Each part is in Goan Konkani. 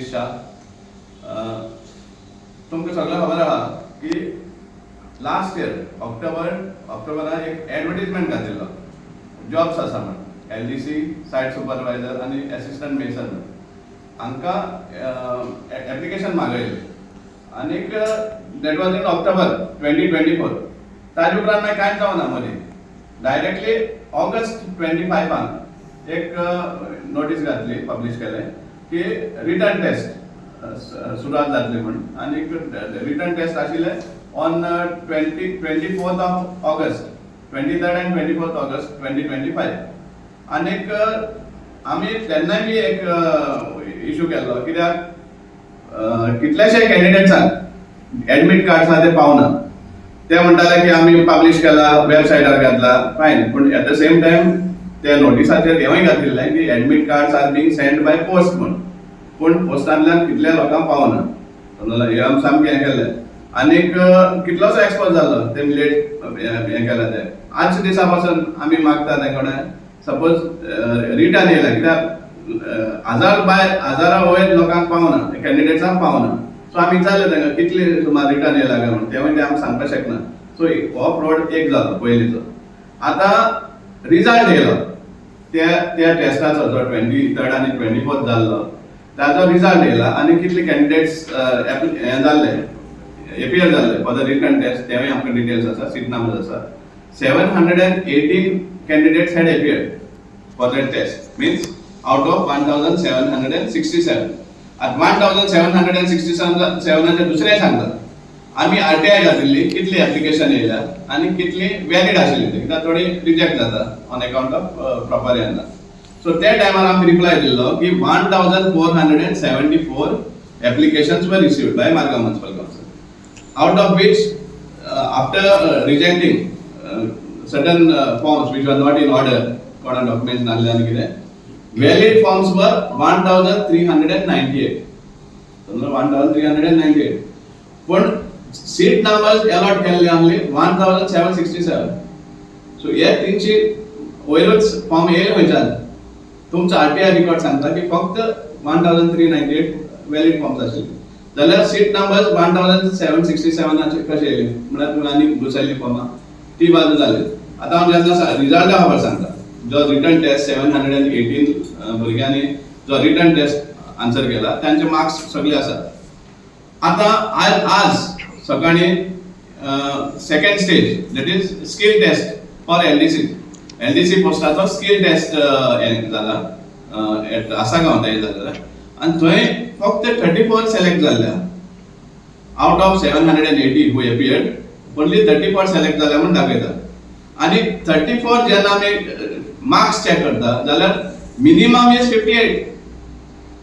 राजेश शाह. तुमकां सगळें खबर आहा की लास्ट इयर ऑक्टोबरान एक एडवर्टीजमेंट घातिल्लो, जॉब्स आसा म्हण, एलडीसी, सायट सुपरवायझर आनी एसिस्टंट मेसन म्हण. हांकां एप्लिकेशन मागयलें आनीक that was in October 2024. ताजे उपरांत मागीर कांयच जावना. मदीं डायरेक्टली ऑगस्ट 25 एक नोटीस घातली, पब्लीश केलें की रिटन टेस्ट सुरवात जातली म्हण. आनीक रिटन टेस्ट आशिल्ले on 24th of August, 23rd and 24th August 2025. आनीक आमी तेन्नाय बी एक इशू केल्लो, कित्याक कितलेशे कॅन्डिडेट्सांक एडमीट कार्ड्स आहा ते पावना. ते म्हणटाले की आमी पब्लीश केला, वेबसायटार घातला. फायन, पूण एट the same time ते नोटिसाचेर हेंवूय घातिल्लें की admit cards are being send by post म्हूण, पूण पोस्टांतल्यान कितल्या लोकांक पावना. समजलें? हें आमी सामकें हें केल्लें आनीक कितलोसो एक्सपोज जाल्लो ते लेट हें केलां ते. आजच्या दिसा पासून आमी मागता ते कडेन, सपोज रिटर्न येयला, कित्याक हजार बाय हजारा वयर लोकांक पावना, कॅन्डिडेट्सांक पावना. सो आमी विचारलें तांकां कितले सुमार रिटर्न येयला काय म्हणून, तेवूय ते आमकां सांगपाक शकना. सो हो फ्रॉड एक जालो पयलींचो. आतां रिजल्ट येयलो त्या त्या टेस्टाचो, जो 23rd आनी 24th जाल्लो, ताजो रिजल्ट येयला आनी कितले कॅन्डिडेट्स हें जाल्ले, एपियर जाल्ले फॉर the written test, तेवूय आमकां डिटेल्स आसा, सीट नंबर आसा. 718 candidates had appeared for that test, means out of 1767. आतां 1767 सेवनाचे दुसरें सांगता, आमी आरटीआय घातिल्ली, कितली एप्लिकेशन येयल्या आनी कितली व्हॅलीड आशिल्ली ती, कित्याक थोडी रिजेक्ट जाता ऑन अकाउंट ऑफ प्रॉपर येना. सो त्या टायमार आमी रिप्लाय दिल्लो की 1474 applications were received by Margao Municipal Council, out of which after rejecting certain forms which were not in order, कोणा documents नासले आनी कितें, valid forms were 1398. समजा 1398, पण सीट नंबर्स अलॉट केल्ले only 1767. सो हे 300 वयरूच फॉर्म येयले खंयच्यान? तुमचो आरटीआय रिकॉर्ड सांगता की फक्त 1398 valid forms आशिल्ले, जाल्यार सीट नंबर्स 1767 कशे येयले? म्हळ्यार तुमी आनी घुसयल्ली फॉर्मां. ती बाजू जाली. आतां हांव जेन्ना रिजल्टा खबर सांगता, जो रिटन टेस्ट 718 भुरग्यांनी जो रिटन टेस्ट आन्सर केला, तांचे मार्क्स सगळे आसात. आतां आज सकाळी second stage, that is skill test for LDC, LDC पोस्टाचो skill test जाला एट आसागांव थंय जालें आनी थंय फक्त 34 सिलेक्ट जाल्ले. Out of 780 who appeared, only 34 select जाल्या म्हूण दाखयता. आनी 34 जेन्ना आमी मार्क्स चॅक करता जाल्यार minimum is 58,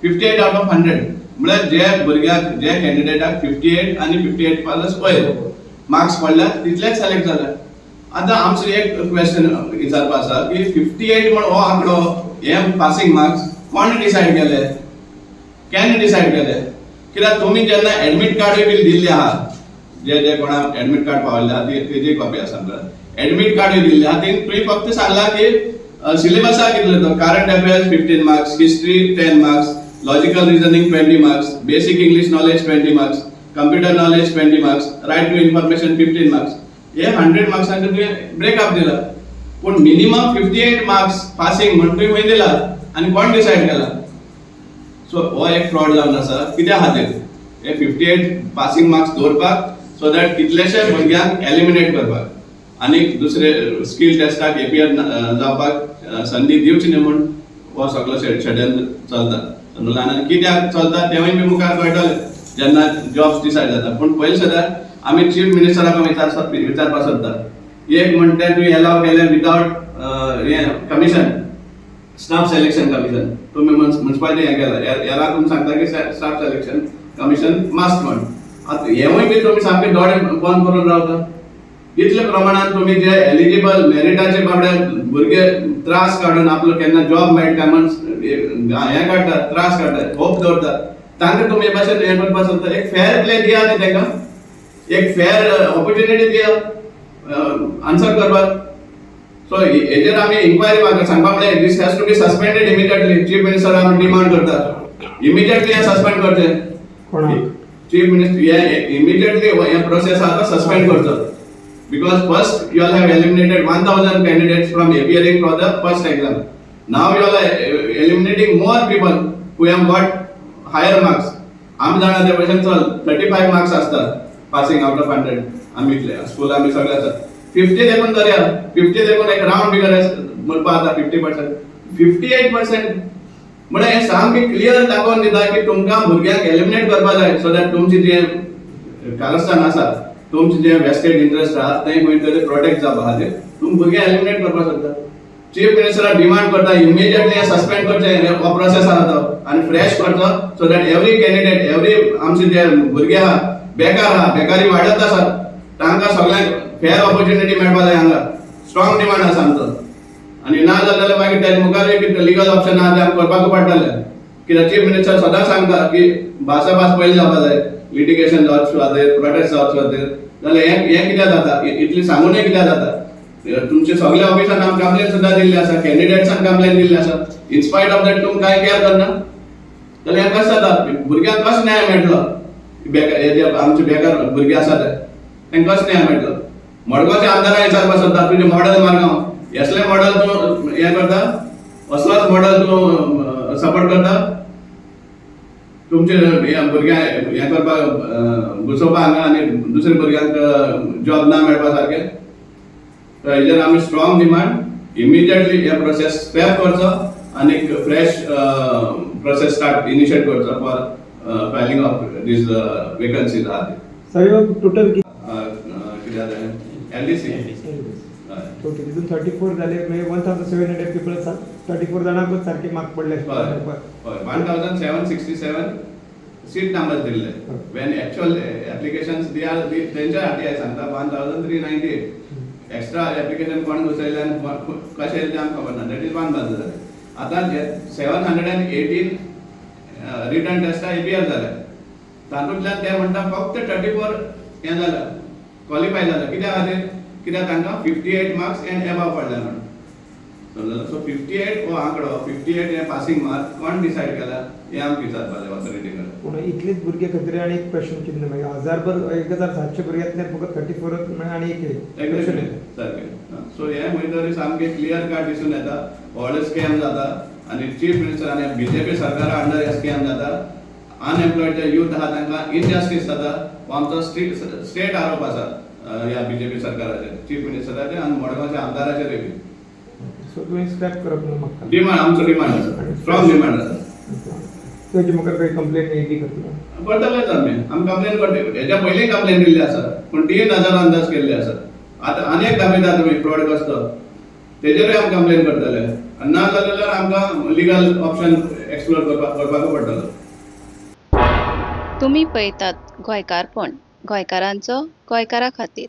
58 out of 100. म्हळ्यार जे भुरग्याक, जे कॅन्डिडेटाक 58 आनी 58 प्लस वयर मार्क्स पडल्या, तितलेच सिलेक्ट जाले. आतां आमचो एक क्वेश्चन विचारपा आसा की 58 म्हण हो आंकडो, हे पासिंग मार्क्स कोण डिसायड केले, केन्ना डिसायड केले? कित्याक तुमी जेन्ना एडमीट कार्डूय बीन दिल्ले आहा, जे जे कोणाक एडमीट कार्ड पावयल्ले आहा, तेजी कॉपी आसा आमकां, एडमीट कार्डूय दिल्ले आहा, ती तुवें फक्त सांगला की सिलेबसा कितलो तो current affairs 15 marks, history 10 marks, logical reasoning 20 marks, basic English knowledge 20 marks, computer knowledge 20 marks, right to information 15 marks. हे 100 मार्क्सांचे तुवें ब्रेकअप दिला, पूण मिनिमम 58 मार्क्स पासिंग म्हण तुवें खंय दिला आनी कोण डिसायड केला? सो हो एक फ्रॉड जावन आसा. कित्या खातीर हे 58 पासिंग मार्क्स दवरपाक? सो that कितलेशे भुरग्यांक एलिमिनेट करपाक आनी दुसरे स्कील टेस्टाक एपियर जावपाक संदी दिवची न्हय म्हूण हो सगळो षडयंत्र चलता. समजलें? आनी कित्याक चलता तेंवूय बी मुखार कळटलें जेन्ना जॉब्स डिसायड जाता. पूण पयलीं सदां आमी चीफ मिनिस्टराक विचारपाक सोदता. एक म्हणटा, तुवें एलाव केलें विदावट हें कमिशन, स्टाफ सिलेक्शन कमिशन. तुम्ही मुन्सिपालिटी हें केलां, ह्याला तुमी सांगता की स्टाफ सिलेक्शन कमिशन मस्ट म्हण. आतां हेंवूय बी तुमी सामके दोळे बंद करून रावता. इतले प्रमाणान तुमी जे एलिजिबल मेरिटाचे बाबडे भुरगे त्रास काडून आपलो केन्ना जॉब मेळटा म्हण हें काडटा, त्रास काडटा, होप दवरता, तांकां तुमी हे भाशेन हें करपाक सोदता? एक फेअर प्ले दिया न्ही तांकां, एक फेअर ऑपॉर्च्युनिटी दिया आन्सर करपाक. सो हेजेर आमी इन्क्वायरी मागता. सांगपा म्हळ्यार, this has to be suspended immediately. Chief minister आमी डिमांड करता. इमिजिएटली हे सस्पेंड करचे. कोणाक? चीफ मिनिस्टर हे इमिजिएटली हे प्रोसेस आहा तो सस्पेंड करचो, because first you all have eliminated 1000 candidates from appearing for the first exam. Now you all are eliminating more people who have got higher marks. आमी जाणा ते भशेन चल 35 मार्क्स आसतात पासिंग आउट ऑफ 100. आमी इतले स्कूल आमी सगळे आसात. 50 देखून धरया, 50 देखून एक रावंड फिगर म्हणपा जाता 50%. 58% म्हळ्यार हें सामकें क्लियर दाखोवन दिता की तुमकां भुरग्यांक एलिमिनेट करपा जाय, सो that तुमची जे कारस्थान आसा, तुमचे जे वेस्टेड इंट्रस्ट आहा, ते खंय तरी प्रोटेक्ट जावपा खातीर तुमी भुरग्यांक एलिमिनेट करपाक शकता. चीफ मिनिस्टराक डिमांड करता, इमिजिएटली हें सस्पेंड करचें हो प्रोसेस आहा तो आनी फ्रेश करचो, so that every candidate, every आमचे जे भुरगे आहा, बेकार आहा, बेकारी वाडत आसा, तांकां सगळ्यांक फेर ऑपॉर्च्युनिटी मेळपा जाय. हांगा स्ट्रॉंग डिमांड आसा आमचो. आनी ना जाल्यार मागीर तेजे मुखार एक लिगल ऑप्शन आहा, ते आमकां करपाकूच पडटलें. कित्याक चीफ मिनिस्टर सदांच सांगता की भासा भास पयली जावपा जाय, लिटिगेशन जावचे सुवातेर, प्रोटेस्ट जावचे सुवातेर. जाल्यार हें हें कित्याक जाता? इतलें सांगूनय कित्याक जाता? तुमचे सगळे ऑफिसान आमकां कंप्लेन सुद्दां दिल्ली आसा, कॅन्डिडेट्सान कंप्लेन दिल्ली आसा. इनस्पायट ऑफ that तुमी कांय केअर करना जाल्यार हें कशें जाता? भुरग्यांक कसो न्याय मेळटलो? बेकार हे जे आमचे बेकार भुरगे आसा ते, तांकां कसो न्याय मेळटलो? मडगांवच्या आमदाराक विचारपाक सोदता, तुजें मॉडल मारगांव असलें मॉडल तूं हें करता, असलोच मॉडल तूं सपोर्ट करता तुमचे हे भुरग्यांक हें करपाक, घुसोवपाक हांगा आनी दुसऱ्या भुरग्यांक जॉब ना मेळपा सारकें. तर हेजेर आमी स्ट्रॉंग डिमांड, इमिजिएटली हे प्रोसेस स्क्रॅप करचो आनी फ्रेश प्रोसेस स्टार्ट इनिशिएट करचो for filing of these vacancies आहा ती. सगळे टोटल कितें जाता, एलडीसी. टोटल तितून 34 जाले, म्हणजे 1700 people, 34 जाणांकूच सारखे मार्क पडले. हय हय, 1767 seat number दिल्ले, when actual applications they are, तेंच्या आरटीआय सांगता, 1398. एक्स्ट्रा एप्लिकेशन कोण घुसयले आनी कशें येयले तें आमकां खबर ना. That is one बाजू जालें. आतां 718 रिटन टेस्टा एपियर जाले, तातूंतल्यान ते म्हणटा फक्त 34 हें जाल्या, क्वॉलिफाय जाल्या. कित्या खातीर? कित्याक तांकां 58 मार्क्स एंड एबाव पडल्या म्हणून समजलं. सो 58 हो आंकडो, 58 हे पासिंग मार्क कोण डिसायड केला हें आमकां विचारपा जाय ऑथॉरिटी कडेन. पूण इतलीच भुरगे खातीर आनी एक प्रश्न चिन्ह. मागीर हजारभर, 1700 भुरग्यांतल्यान फक्त 34 म्हळ्यार आनी एक क्वेश्चन येता. सारकें. सो हें खंय तरी सामकें क्लियर कट दिसून येता, व्हडलो स्कॅम जाता आनी चीफ मिनिस्टर आनी बीजेपी सरकारा अंडर हे स्कॅम जाता. अनएम्प्लॉयड जे युथ आहा तांकां इनजस्टीस जाता, हो आमचो स्ट्रेट आरोप आसा ह्या बीजेपी सरकाराचेर, चीफ मिनिस्टराचेर आनी मडगांवच्या आमदाराचेर बी. सो तुवें स्क्रॅप करप न्हू म्हाका? डिमांड, आमचो डिमांड आसा, स्ट्रॉंग डिमांड आसा. तेजे मुखार काही कंप्लेन बी करतलो? करतलेच आमी. आमी कंप्लेन करता. हेच्या पयलीं कंप्लेन दिल्ली आसा, पूण ती नजर अंदाज केल्ली आसा. आतां आनी एक दाखयता तुमी फ्रॉड कसो तो, तेजेरूय आमी कंप्लेन करतले आनी ना जाल्यार आमकां लिगल ऑप्शन एक्सप्लोर करपाकूच पडटलो. तुमी पळयतात गोंयकारपण, गोंयकारांचो गोंयकारा खातीर.